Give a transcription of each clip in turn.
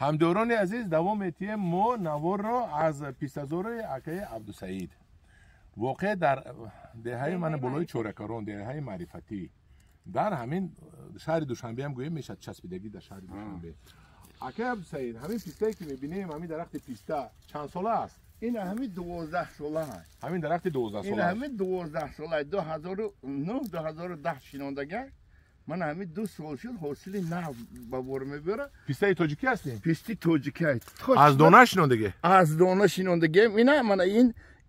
Ҳамдиёрони азиз, давом метиҳем мо наворро аз пистазори акаи Абдусаид. Воқеъ дар деҳаи мана болои Чоракарон, деҳаи Маърифатӣ, дар ҳамин шаҳри Душанбе ҳам гӯем мешавад, часпидагӣ дар шаҳри Душанбе. Акаи Абдусаид, ҳамин пистае ки мебинем, ҳамин дарахти писта чанд сола аст? Ин ҳамин 12 сола аст. Ҳамин дарахти 12 сола. Ин ҳамин 12 сола, 2009 2010 шинондага. Ман ҳамин 2 сол шуд ҳосили нав ба бор мебарам. Пистаи тоҷикӣ ҳастем? Писти тоҷикӣ. Аз дона шинондагӣ? Аз дона шинондагӣ. Ина мана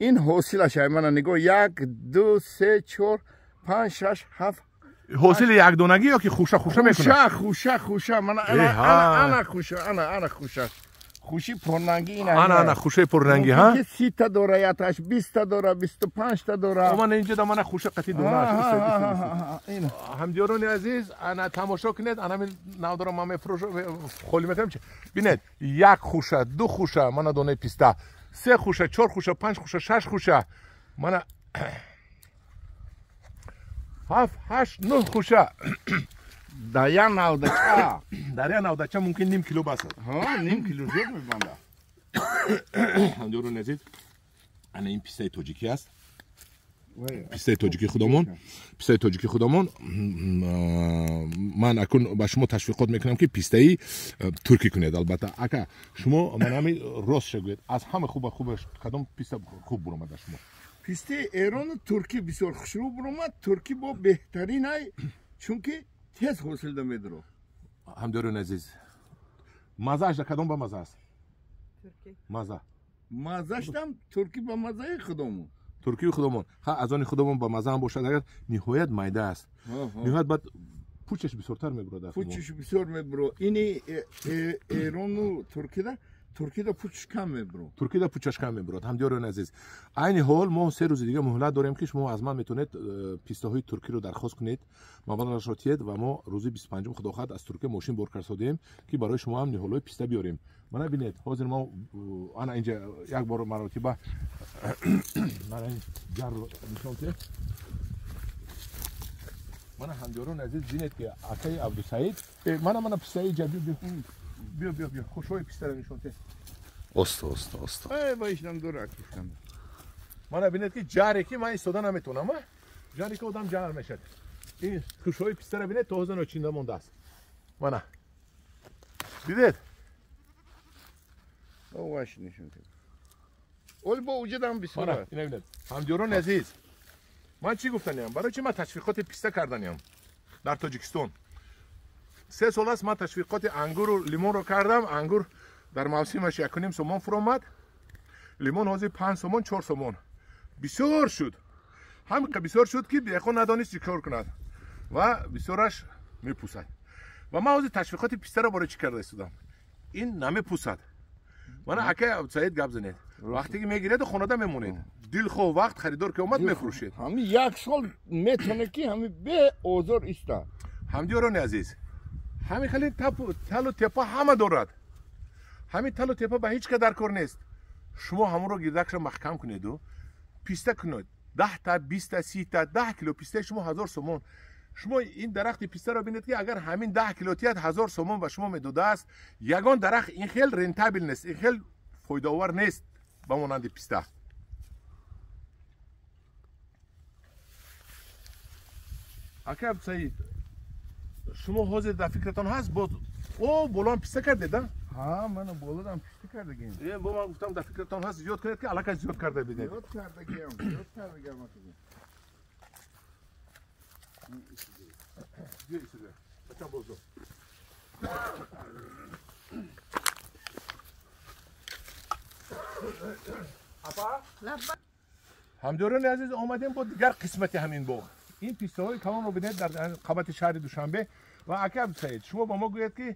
ин ҳосилаш ай. Мана нигоҳ, 1 2 3 4 5 6 7. Ҳосили якдонагӣ ё ки хуша хуша мекунад? Хуша, хуша, хуша. Мана ана ана хуша, ана ана хуша. Хуши пурнангӣ ина. Ана ана хушаи пурнангӣ, ҳа? 30 та дора, яташ 20 та дора, 25 та дора. Мана инҷо да мана хуша қати дона. Ҳамдиёрони азиз, ана тамошо кунед, ана ҳамин навдора ман мефурӯшам, холӣ мекунам. Бинед, як хуша, ду хуша, мана донаи писта, се хуша, чор хуша, панҷ хуша, шаш хуша, мана 7 8 9 хуша. Дар як навдача. Дар як навдача мумкин ним кило басад. Ҳа, ним кило зиёд мебандад. Ҳамдиёрони азиз, ана ин пистаи тоҷикӣ аст. Пистаи тоҷикии худамон, пистаи тоҷикии худамон. Ман акун ба шумо ташвиқот мекунам, ки пистаи туркӣ кунед. Албатта, ака, шумо ман ҳамин ростша гӯед, аз ҳама хуба хубаш кадом писта хуб буромад шумо? Пистаи эрону туркӣ бисёр хушрӯ буромад. Туркӣ бо беҳтарин ай, чунки тез ҳосил да медиро. Ҳамдиёрони азиз, мазааш да кадом ба маза аст? Маза. Мазаштам туркӣ ба мазаи худомон. Туркии худомон. Ҳа, аз они худомон ба маза ҳам бошад, агар ниҳоят майда аст. Ниҳоят баъд пучаш бисёртар мебурад. Пучаш бисёр мебурад. Ини эрону туркида, туркида пучаш кам мебурад. Туркида пучаш кам мебурад. Ҳамдиёрони азиз, айни ҳол мо 3 рӯзи дига муҳлат дорем, ки шумо аз ман метавонед пистаҳои туркиро дархост кунед, маблағашро тиед ва мо рӯзи 25 худо хоҳад аз Туркия мошин бор карсодем, ки барои шумо ҳам ниҳолҳои писта биёрем. Мана бинед, ҳозир мо ана инҷа як бор маротиба мана ин ҷарро нишон диҳем. Мана ҳамдиёрони азиз, бинед, ки акаи Абдусаид, мана мана пистаи инҷа, биё биё биё, хушҳои пистаро нишон диҳем. Оста, оста, оста. Эй, ба ишнам дурак. Мана бинед, ки ҷаре ки ман истода наметавонам, а? Ҷаре ки одам ҷар мешавад. Ин хушҳои пистаро бинед, то ҳозир ночинда мондааст. Мана. Дидед? Оваш нишон диҳем. Ол бо уҷадам бисёр. Мана, ина бинед. Ҳамдиёрони азиз, ман чӣ гуфтаниям? Барои чӣ ман ташвиқоти писта карданиям дар Тоҷикистон? 3 сол аст ман ташвиқоти ангуру лимонро кардам. Ангур дар мавсимаш 1.5 сомон фуромад, лимон ҳозир 5 сомон, 4 сомон. Бисёр шуд, ҳамин бисёр шуд, ки деҳқон надонист чӣ кор кунад ва бисёраш мепӯсад. Ва ман ҳозир ташвиқоти пистаро барои чӣ карда истодам? Ин намепӯсад. Мана акаи Абдусаид, гап занед. Вақте ки мегиреду хонада мемонед, дилхоҳ вақт харидор ки омад, мефурӯшед. Ҳамин як сол метавонед, ки ҳамин беозор иста. Ҳамдиёрони азиз, ҳамин хеле талу тепа ҳама дорад. Ҳамин талу тепа ба ҳеҷ ка дар кор нест. Шумо ҳамонро гирдакша маҳкам кунеду писта кунед. 10 та, 20 та, 30 та, 10 кило пистаи шумо 1000 сомон. Шумо ин дарахти пистаро бинед, ки агар ҳамин 10 кило тият, 1000 сомон ба шумо медодааст. Ягон дарахт ин хел рентабел нест, ин хел фоидаовар нест ба монанди писта. Ака Абдусаид, шумо ҳозир дар фикратон ҳаст боз о болоам писта кардед, а? Ҳа, мана болоам писта кардагем. Э, бо ман гуфтам, дар фикратон ҳаст зиёд кунед, ки аллакай зиёд карда бидед. Зиёд кардагем, зиёд кардагем. Бачам боздор. Апа? Ҳамдиёрони азиз, омадем бо дигар қисмати ҳамин боғ. Ин пистаҳои калонро бинед дар қабати шаҳри Душанбе. Ва ака Абдусаид, шумо ба мо гӯед, ки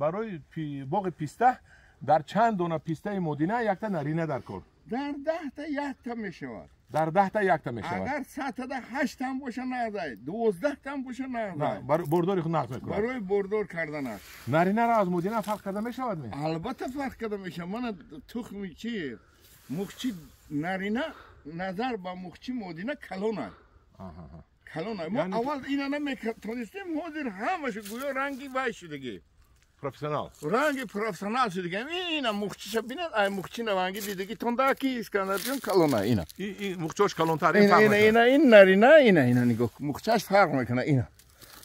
барои боғи писта дар чанд дона пистаи модина якта нарина дар кор? Дар 10 та якта мешавад. Дар 10 та якта мешавад. Агар 100 та 8 там боша нағзай, 12 там боша нағзай. Бордори худ нағз мекунад. Барои бордор кардан аст. Наринаро аз модина фарқ карда мешавад ме? Албатта фарқ карда мешавад. Мана тухми чи мухчи нарина назар ба мухчи модина калон аст. Калон аст. Мо аввал ина наметонистем, ҳозир ҳамааш гӯё ранги вай шудагӣ. Профессионал. Ранги профессионал шуд дигар. Ина мухчиша бинед, ай мухчи наванги дидагӣ тонда ки Искандарҷон калона ина. Ин мухчош калонтар, ин фарқ ина ина ин нарина ина ина нигоҳ мухчаш фарқ мекунад ина.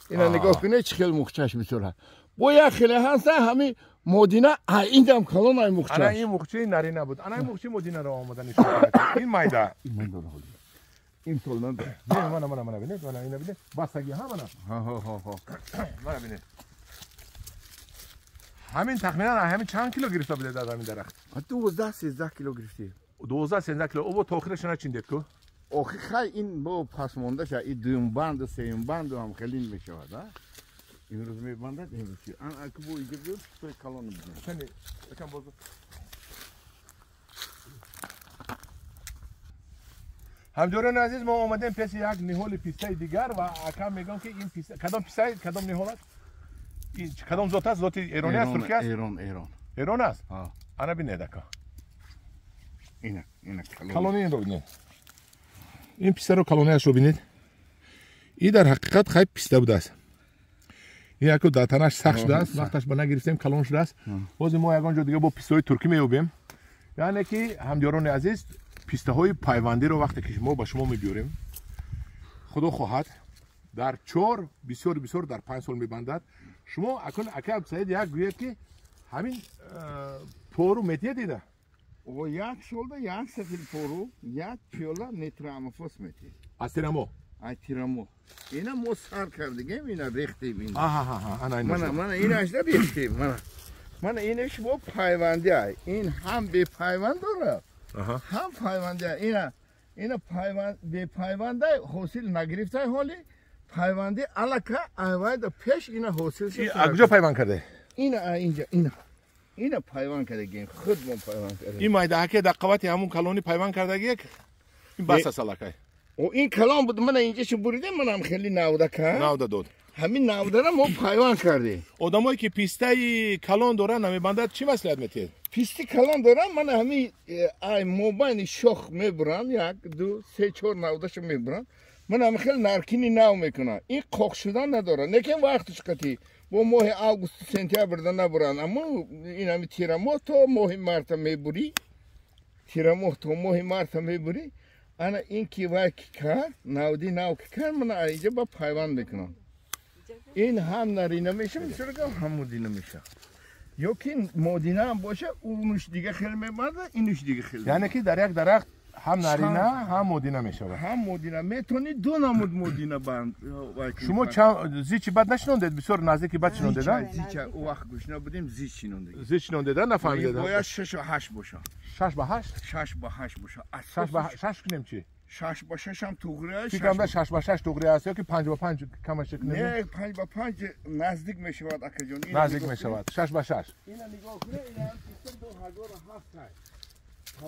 Ина нигоҳ кунед чӣ хел мухчаш бисёр. Бо як хеле ҳаста ҳами модина ай индам калон ай мухчаш. Ана ин мухчи нарина буд. Ана ин мухчи модинаро омада нишон дод. Ин майда. Ин сол надор. Не, мана мана мана бинед, мана ина бинед. Бастагӣ ҳа мана. Ҳа ҳа ҳа ҳа. Мана бинед. Ҳамин тахминан ҳамин чанд кило гирифта будед аз ҳамин дарахт? 12-13 кило гирифтем. 12-13 кило. О бо то охираш начиндед ку? Охи хай ин бо пасмондаша и дуюм банду сеюм банду ҳам хеле мешавад, а? Имрӯз мебандад, имрӯз чи? Ан аку бо инҷа биё пистои калон бизан. Чанди? Якам боз. Ҳамҷорони азиз, мо омадем пеши як ниҳоли пистаи дигар ва акам мегӯям ки ин писта кадом писта, кадом ниҳол аст? Кадом зот аст? Зоти эронӣ аст, туркия аст? Эрон, Эрон. Эрон аст? Ҳа. Ана бинед ака. Ина, ина калон. Калони инро бинед. Ин пистаро калониашро бинед. Ин дар ҳақиқат хай писта будааст. Ин яку дар танаш сахт шудааст, вақташ ба нагирифтем, калон шудааст. Боз мо ягон ҷо дига бо пистаҳои туркӣ меёбем. Яъне ки ҳамдиёрони азиз, пистаҳои пайвандиро вақте ки мо ба шумо мебиёрем, худо хоҳад дар 4 бисёр бисёр дар 5 сол мебандад. Шумо акун ака Саид як гӯяд ки ҳамин пору метиҳед ида? О як солда як сафил пору, як пиёла нитроамофос метиҳед. Аз тирамо? Ай тирамо. Ина мо сар кардагем, ина рехтем ина. Аҳа, ана ина. Мана, мана инашда рехтем, мана. Мана инаш бо пайванди ай. Ин ҳам бепайванд дорад, ҳам пайванди ай. Ина, ина пайванд бепайвандай ҳосил нагирифтай ҳоли. Пайванди алака айвайда пеш ина ҳосил шуд. Аз куҷо пайванд карде? Ина инҷа, ина. Ина пайванд кардагем, худмон пайванд кардем. Ин майдаҳаке дар қавати ҳамун калонӣ пайванд кардагиек, ин бас аст аллакай. О ин калон буд, мана инҷа шо буридем, манам хеле навда кард. Навда дод. Ҳамин навдара мо пайванд кардем. Одамое ки пистаи калон доранд намебандад, чӣ маслиҳат метиҳед? Писти калон доранд, мана ҳамин ай мобайни шох мебуранд, 1, 2, 3, 4 навдашо мебуранд. Ман ҳам хеле наркини нав мекунам. Ин қоқ шудан надорад. Лекин вақташ қатӣ бо моҳи август сентябрда набуранд. Аммо ин ҳами тирамоҳ то моҳи марта мебурӣ. Тирамоҳ то моҳи марта мебурӣ. Ана ин ки вай ки кард, навди нав ки кард, ман инҷа ба пайванд мекунам. Ин ҳам нарина мешавад, мисол ҳам модина мешавад. Ё ки модина ҳам бошад, унуш дига хеле мебандад, инуш дига хеле. Яъне ки дар як дарахт ҳам нарина, ҳам модина мешавад. Ҳам модина. Метавонӣ ду намуд модина банд. Шумо зичи бад нашинондед? Бисёр наздики бад шинондед, а? Зича, о вақт гӯшна будем, зич шинондед. Зич шинондед, а? Нафаҳмидед. Бояд 6 ва 8 бошад. 6 ба 8? 6 ба 8 бошад. 6 ба 6 кунем чӣ? 6 ба 6 ҳам туғри аст. Фикрам да 6 ба 6 туғри аст ё ки 5 ба 5 камаш кунем? Не, 5 ба 5 наздик мешавад, акаҷон. Наздик мешавад. 6 ба 6. Ина нигоҳ кунед, ина 2007 аст.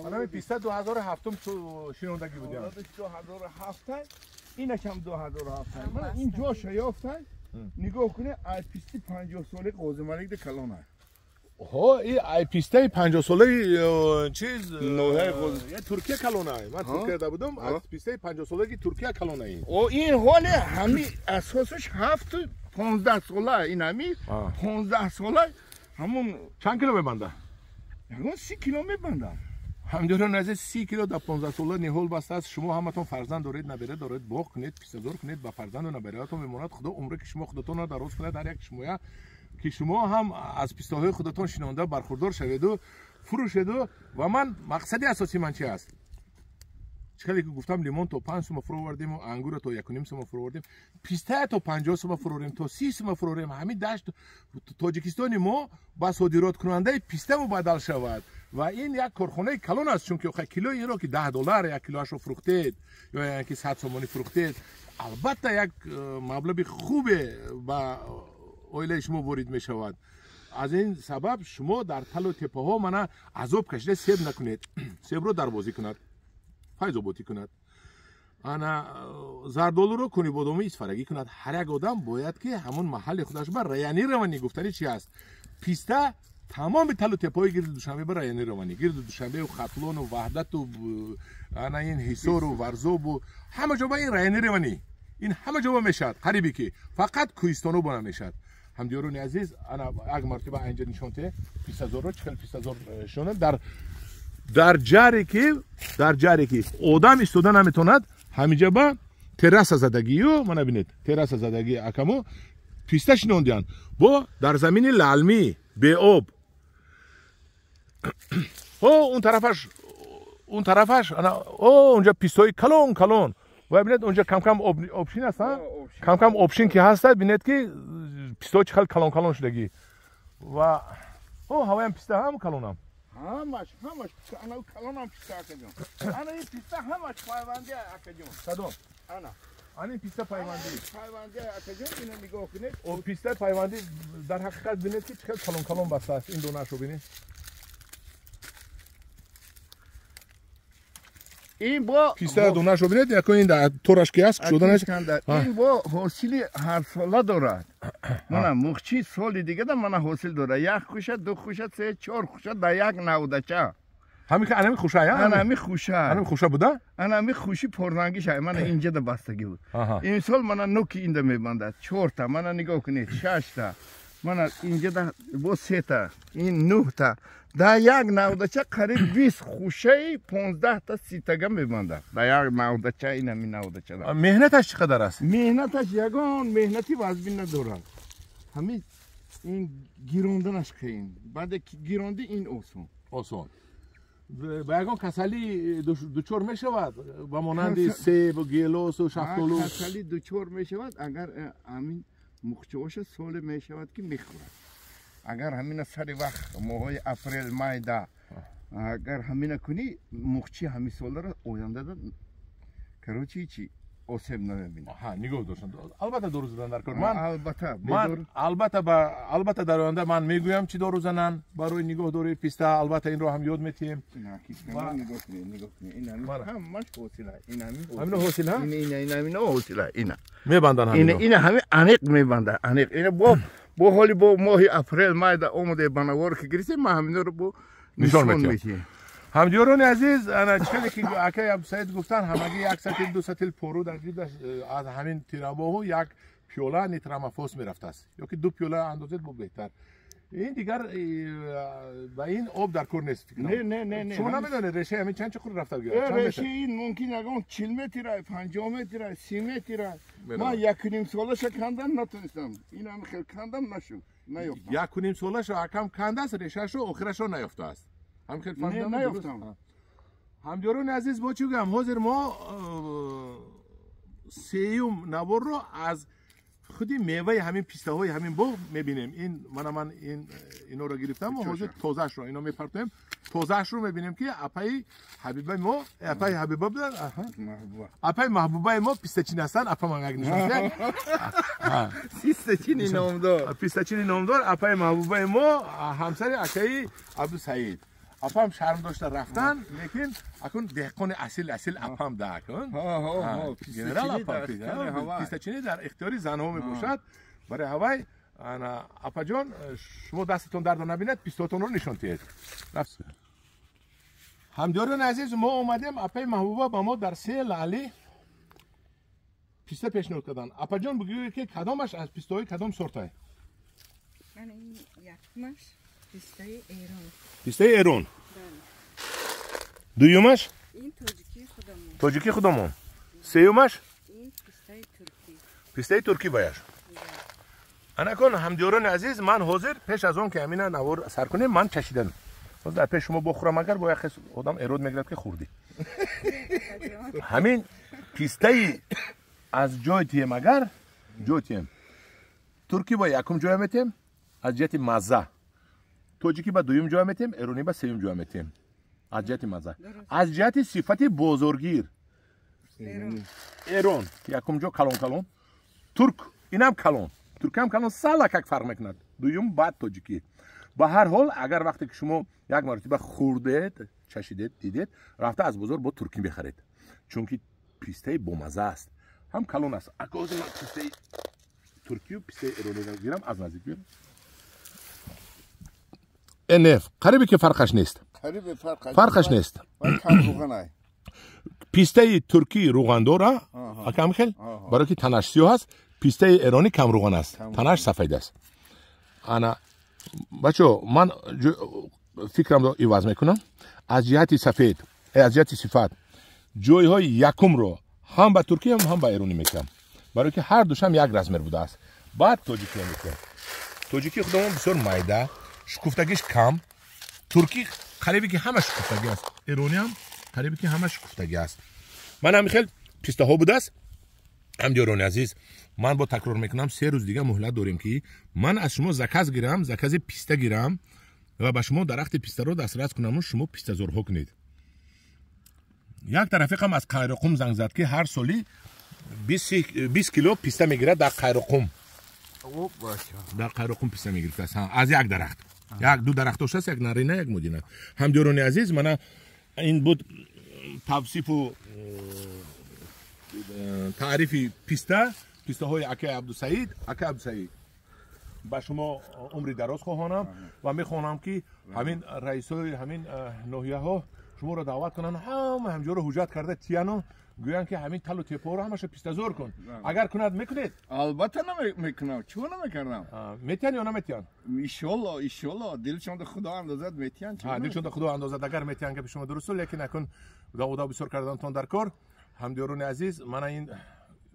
Ана писта 2007 шинондагӣ буд. 2007 инаш ҳам 2007. Мана ин ҷоша ёфтан, нигоҳ кунед, ай писти 50 солаи Қозималик калон аст. Ҳо, ин ай пистаи 50 солаи чиз ноҳияи Қози Туркия калон аст. Ман Туркияда будам, аз пистаи 50 солаги Туркия калон аст. О, ин ҳоле ҳами асосаш 7 15 сола, ин ҳами 15 сола ҳамун чанд кило мебанда? Ягон 30 кило мебанда. Ҳамдиёрони азиз, 30 кило дар 15 сола ниҳол бастааст. Шумо ҳаматон фарзанд доред, набера доред, боғ кунед, пистазор кунед, ба фарзанду набераатон мемонад. Худо умре ки шумо худатонро дароз кунад, ҳар як шумоя ки шумо ҳам аз пистаҳои худатон шинонда бархурдор шаведу фурӯшеду. Ва ман мақсади асосии ман чи аст? Чӣ хеле ки гуфтам, лимон то 5 сума фуровардему, ангура то 1.5 сума фуровардем, пистая то 50 сума фурорем, то 30 сума фурорем. Ҳамин дашт Тоҷикистони мо ба содироткунандаи писта мубаддал шавад. Ва ин як корхонаи калон аст, чунки килои инро ки $10 як килоашро фурӯхтед ё ки 100 сомонӣ фурӯхтед, албатта як маблағи хубе ба оилаи шумо ворид мешавад. Аз ин сабаб шумо дар талу теппаҳо мана азоб кашида себ накунед, себро дарбозӣ кунад, файзоботӣ кунад, ана зардолуро кунибодоми исфарагӣ кунад. Ҳар як одам бояд ки ҳамон маҳалли худаш ба раяни раванӣ. Гуфтани чи аст? Писта тамоми талу теппаҳои гирди Душанбе ба раяни раванӣ, гирди Душанбеу Хатлону Ваҳдату ана ин Ҳисору Варзобу ҳама ҷо ба ин раяни раванӣ. Ин ҳама ҷо ба мешавад, қарибе ки фақат кӯҳистону бо намешавад. Ҳамдиёрони азиз, ана як мартиба инҷа нишон те пистазорро, чӣ хел пистазор шонад дар ҷаре ки одам истода наметавонад, ҳаминҷа ба терраса задагию, мана бинед, терраса задаги акамо писта шинондиянд бо дар замини лалмӣ беоб. О, он тарафаш ана о онҷа пистои калон калон. Ва бинед онҷа кам-кам обшин аст, ҳа? Кам-кам обшин ки ҳаста, бинед ки пистои чӣ хел калон калон шудагӣ. Ва о ҳаваям писта ҳам калонам. Ҳамаш ана калонам писта акаҷон. Ана ин писта ҳамаш пайванди акаҷон. Садон. Ана. Ана ин писта пайванди. Пайванди акаҷон, ина нигоҳ кунед. О писта пайванди дар ҳақиқат бинед ки чӣ хел калон калон баста аст. Ин донаашро бинед. Ин бо писта донаашро бинед, якун ин тораш ки аст, кушоданаш. Ин бо ҳосили ҳарсола дорад. Мана мухчи соли дигада мана ҳосил дорад. Як хуша, ду хуша, се, чор хуша дар як навдача. Ҳамин анами хуша, я? Анами хуша. Анами хуша буда? Анами хуши поррангиша. Мана инҷада бастагӣ буд. Имсол мана нуки инда мебандад. Чорта, мана нигоҳ кунед, шашта. Мана инҷада бо сета, ин нӯҳта. Дар як навдача қариб 20 хушаи 15та ситага мебандад. Дар як навдача, ин ҳамин навдача. Меҳнаташ чӣ қадар аст? Меҳнаташ ягон меҳнати вазбин надорад. Ҳамин ин гиронданаш қиин. Баъде ки гиронди ин осон. Осон. Ба ягон касалӣ дучор мешавад? Ба монанди себ, гелосу, шафтолу? Касалӣ дучор мешавад, агар ҳамин мухчаоша соле мешавад ки мехӯрад. Агар ҳамина сари вақт моҳҳои апрел майда агар ҳамина кунӣ, мухчи ҳамин соларо ояндада короче чи осеб намебинад. Ҳа, нигоҳ доштан. Албатта дору задан дар кор. Албатта дар оянда ман мегӯям чӣ дору зананд барои нигоҳдории писта. Албатта инро ҳам ёд метиҳем. Нигоҳ кунед, нигоҳ кунед. Ин ҳамаш ҳосила. Ин ҳамин ҳосила? Ин ҳамин ҳосила. Ина. Мебанданд ҳаминро. Ина ҳамин аниқ мебандад, аниқ. Ина бо ҳоли бо моҳи апрел майда омода ба навор ки гирифтем, ман ҳаминро бо нишон метиҳем. Ҳамдиёрони азиз, ана чӣ ки акай Абдусаид гуфтанд, ҳамагӣ як сатил, ду сатил пору дар ҷудаш аз ҳамин тирамоҳу як пиёла нитрамофос мерафтааст. Ё ки ду пиёла андозед бо беҳтар. Ин дигар ба ин об дар кор нест. Не, не, не, не. Шумо намедонед решаи ҳамин чанд чуқур рафта гирад? Решаи ин мумкин ягон 40 метра, 50 метра, 30 метра. Ман 1.5 солаша кандам натонистам. Ин ҳам хел кандам нашуд, наёфтам. 1.5 солаша акам кандааст, решаашро охирашро наёфтааст. Ҳам хел фаҳмидам? Наёфтам. Ҳамдиёрони азиз, бо чӣ гӯям? Ҳозир мо сеюм наворро аз худи меваи ҳамин пистаҳои ҳамин боғ мебинем. Ин мана ман инҳоро гирифтам ва ҳозир тозаашро ино мепартоем. Тозаашро мебинем ки апаи ҳабибаи мо, апаи ҳабиба будан, апаи маҳбубаи мо пистачин ҳастанд. Апа ман як нишон диҳад. Пистачини номдор. Пистачини номдор апаи маҳбубаи мо, ҳамсари акаи Абдусаид. Апам шарм дошта рафтан, лекин акун деҳқони асил асил апам да акун. Генерал апам пистачини дар ихтиёри занҳо мебошад. Барои ҳавай ана апаҷон, шумо дастатон дард набинад, пистотонро нишон диҳед. Ҳамдиёрони азиз, мо омадем, апаи маҳбуба ба мо дар се лаъли писта пешниҳод карданд. Апаҷон, бигӯед ки кадомаш аз пистоҳои кадом сортай? Ман ин якумаш пистаи Эрон. Пистаи Эрон. Дуюмаш? Ин тоҷикии худамон. Тоҷикии худамон. Сеюмаш? Ин пистаи туркӣ. Пистаи туркӣ баяш. Анакон ҳамдиёрони азиз, ман ҳозир пеш аз он ки ҳамина навор сар кунем, ман чашидам. Ҳозир дар пеш шумо бохӯрам, агар бо як одам эрод мегирад ки хӯрдӣ. Ҳамин пистаи аз ҷой тием, агар ҷой тием, туркӣ бо якум ҷоя метиҳем аз ҷиҳати мазза. Тоҷикӣ ба дуюм ҷоя метиҳем, эронӣ ба сеюм ҷоя метиҳем аз ҷиҳати мазза. Аз ҷиҳати сифати бозоргир Эрон якум ҷо калон калон, турк инам калон, туркам калон, салакак фарқ мекунад. Дуюм баъд тоҷикӣ. Ба ҳар ҳол, агар вақте ки шумо як маротиба хӯрдед, чашидед, дидед, рафта аз бозор бо туркӣ бихаред, чунки пистаи бомазза аст, ҳам калон аст. Агар ман пистаи туркию пистаи эрониро гирам, аз наздик бирам. Не, қарибе ки фарқаш нест. Фарқаш нест. Пистаи туркӣ рӯғандора, акам хел, барои ки танаш сиёҳ аст, пистаи эронӣ камрӯған аст, танаш сафед аст. Ана бачо, ман фикрамро иваз мекунам. Аз ҷиҳати сафед, аз ҷиҳати сифат ҷойҳои якумро ҳам ба туркӣ ҳам ба эронӣ мекунам, барои ки ҳар душам як размер будааст. Баъд тоҷикиро мекунам. Тоҷикии худамон бисёр майда, шукуфтагиш кам. Туркӣ қарибе ки ҳама шукуфтагӣ аст, эронӣ ҳам қарибе ки ҳама шукуфтагӣ аст. Ман ҳамин хел пистаҳо будааст. Ҳамдиёрони азиз, ман бо такрор мекунам, 3 рӯз дига муҳлат дорем ки ман аз шумо заказ гирам, закази писта гирам ва ба шумо дарахти пистаро дастрас кунаму шумо пистазорҳо кунед. Як тарафиқам аз Қайроқум занг зад ки ҳар соли 20 кило писта мегирад дар Қайроқум. Дар Қайроқум писта мегирифтааст аз як дарахт. Як ду дарахт доштааст, як нарина, як модина. Ҳамдиёрони азиз, мана ин буд тавсифу таърифи писта, пистаҳои акаи Абдусаид. Акаи Абдусаид, ба шумо умри дароз хоҳонам ва мехоҳонам ки ҳамин раисои ҳамин ноҳияҳо шуморо даъват кунанд, ҳама ҳамҷоро ҳуҷҷат карда тияну гӯянд ки ҳамин талу тепаҳоро ҳамаша пистазор кун. Агар кунад, мекунед? Албатта намекунам. Чӣ намекардам? Метиҳанд ё наметиҳанд? Иншолло, иншолло, дилшонда Худо андозад, метиҳанд. Дилшонда Худо андозад, агар метиҳанд, гапи шумо дуруст, лекин акун даводав бисёр кардантон дар кор. Ҳамдиёрони азиз, мана ин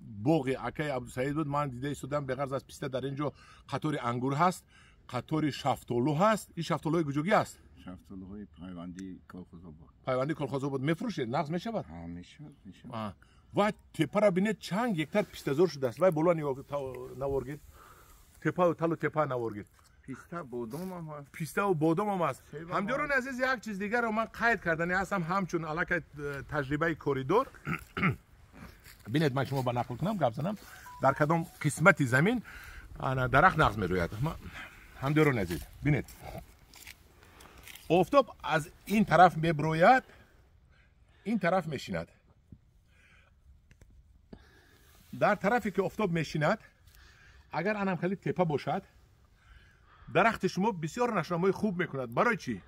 боғи акаи Абдусаид буд. Ман дида истодам, беғарз аз писта дар ин ҷо қатори ангур ҳаст, қатори шафтолу ҳаст. Ин шафтолуҳои куҷогӣ аст? Шафтолуҳои пайванди колхозобод. Пайванди колхозобод мефурӯшед? Нағз мешавад? Мешавад, мешавад. Ва тепаро бинед, чанд гектар пистазор шудааст. Вай боло наворгир, тепа, талу тепа наворгир. Писта, бодом ҳам ҳаст. Пиставу бодом ҳам аст. Ҳамдиёрони азиз, як чиз дигарро ман қайд кардани ҳастам, ҳамчун аллакай таҷрибаи коридор. Бинед, ман шумо ба нақл кунам, гап занам, дар кадом қисмати замин дарахт нағз мерӯяд. Ҳамдиёрони азиз, бинед, офтоб аз ин тараф меброяд, ин тараф мешинад. Дар тарафе ки офтоб мешинад, агар анам хеле тепа бошад, дарахти шумо бисёр нашъунамои хуб мекунад. Барои чӣ?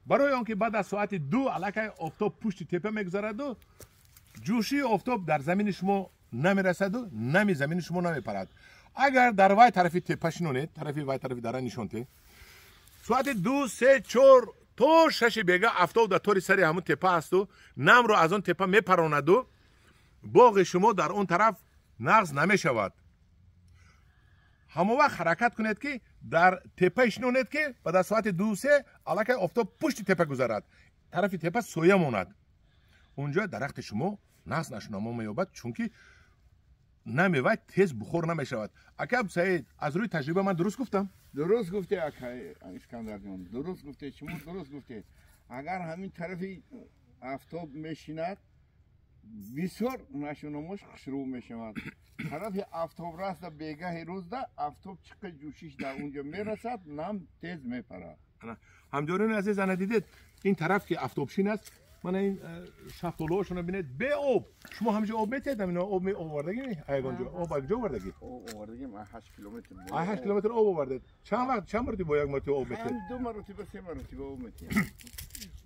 Барои он ки баъд аз соати 2 аллакай офтоб пушти тепа мегузараду ҷӯшии офтоб дар замини шумо намерасаду нами замини шумо намепарад. Агар дар вай тарафи тепа шинонед, тарафи вай тарафи дара нишонте, соати 2, 3, 4 то 6 бега офтоб дар тори сари ҳамун тепа асту намро аз он тепа мепаронаду боғи шумо дар он тараф нағз намешавад. Ҳамон вақт ҳаракат кунед ки дар тепа шинонед, ки баъд аз соати 2-3 аллакай офтоб пушти тепа гузарад, тарафи тепа соя монад. Унҷо дарахти шумо нағз нашунамо меёбад, чунки намевай тез бухор намешавад. Ака Абдусаид, аз рӯи таҷриба ман дуруст гуфтам? Дуруст гуфте, ака Искандарҷон, дуруст гуфте, шумо дуруст гуфте. Агар ҳамин тарафи офтоб мешинад, бисёр нашунамош хушрӯ мешавад. Тарафи офтоб раста бегаҳи рӯзда офтоб чӣ қадр ҷӯшиш дар унҷо мерасад, нам тез мепарад. Ҳамдиёрони азиз, ана дидед, ин тараф ки офтобшин аст, мана ин шафтолуҳошонро бинед, бе об. Шумо ҳамҷо об метиҳед? Ҳамино об овардагӣ? Ягонҷо об аз куҷо овардагӣ? Об овардагим, аз 8 километр. Аз 8 километр об овардед. Чанд вақт, чанд маротиба як маротиба об метиҳед? 2 маротиба, 3 маротиба об метиҳем.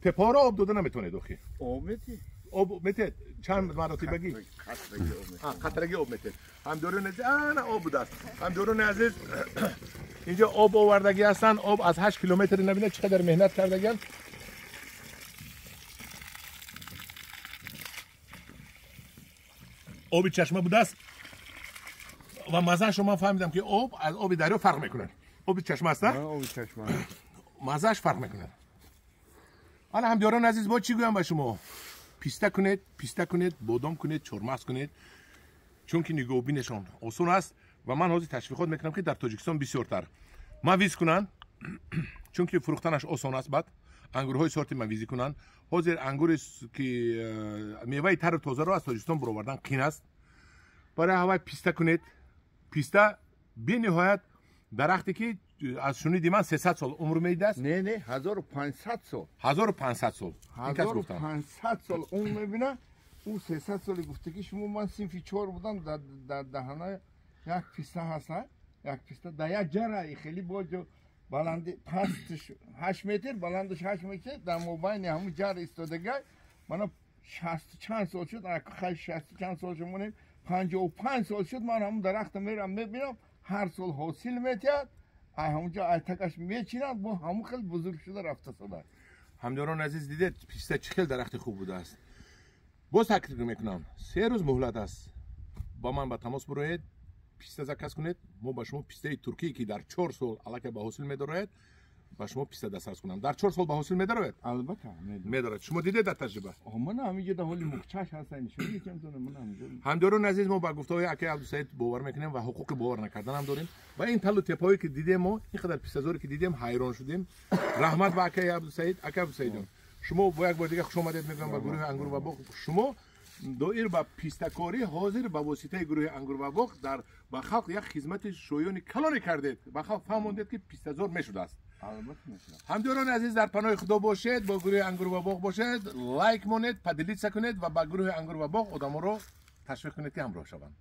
Тепаҳоро об дода наметавонед охи? Об метиҳем. Об метиҳед? Чанд маротибагӣ? Қатрагӣ об метиҳем. Қатрагӣ об метиҳед. Ҳамдиёрони азиз, ана об будааст. Ҳамдиёрони азиз, инҷо об овардагӣ ҳастанд. Об аз 8 километр, набинед чӣ қадар меҳнат кардагианд. Оби чашма будааст ва маззаашро ман фаҳмидам ки об аз оби дарё фарқ мекунад. Оби чашма аст, оби чашма маззааш фарқ мекунад. Ана ҳамдиёрони азиз, бо чӣ гӯям ба шумо? Писта кунед, писта кунед, бодом кунед, чормағз кунед, чунки нигоҳубинашон осон аст ва ман ҳозир ташвиқот мекунам ки дар Тоҷикистон бисёртар мавиз кунанд, чунки фурӯхтанаш осон аст. Баъд ангурҳои сорти мавизӣ кунанд. Ҳозир ангуре ки меваи тару тозаро аз Тоҷикистон баровардан қин аст. Барои ҳавай писта кунед. Писта бениҳоят дарахте ки аз шуниди ман 300 сол умр медиҳад. Не, не, 1500 сол. 1500 сол. Ин кас гуфтам. 1500 сол умр мебинад. Ӯ 300 соли гуфта ки шумо, ман синфи 4 будам, дар даҳана як писта ҳаст, як писта дар як ҷара хеле боҷо баланди пастш 8 метр, баландаш 8 метр, дар мобайни ҳамун ҷар истодагай. Мана 60 чанд сол шуд, 60 чанд сол шуд, монем 55 сол шуд, ман ҳамун дарахта мерам мебинам, ҳар сол ҳосил метиҳад. Ай ҳамунҷо ай такаш мечинанд, бо ҳамун хел бузург шуда рафта сада. Ҳамдиёрони азиз, дидед, писта чӣ хел дарахти хуб будааст. Боз такрор мекунам, 3 рӯз муҳлат аст. Ба ман ба тамос бироед, писта заказ кунед. Мо ба шумо пистаи туркие, ки дар 4 сол аллакай ба ҳосил медарояд, ба шумо писта дастрас кунам. Дар 4 сол ба ҳосил медарояд? Албатта. Медорад. Шумо дидед дар таҷриба? Ман ҳаминҷо дар ҳоли муқчаш ҳастан, нишон метиҳам. Ман ҳаминҷо. Ҳамдиёрони азиз, мо ба гуфтаҳои акаи Абдусаид бовар мекунем ва ҳуқуқи бовар накарданам дорем. Ва ин талу тепаҳое, ки дидем, мо ин қадар пистазоре, ки дидем, ҳайрон шудем. Раҳмат ба акаи Абдусаид. Акаи Абдусаидҷон, шумо бо як бор дига хуш омадед мегӯям ба гурӯҳи «Ангур ва боғ». Шумо доир ба пистакорӣ ҳозир ба воситаи гурӯҳи «Ангур ва боғ» дар ба халқ як хизмати шоёни калоне кардед, ба халқ фаҳмондед, ки пистазор мешудааст. Ҳамдиёрони азиз, дар паноҳи Худо бошед, бо гурӯҳи «Ангур ва боғ» бошед, лайк монед, поделиться кунед ва ба гурӯҳи «Ангур ва боғ» одаморо ташвиқ кунед, ки ҳамроҳ шаванд.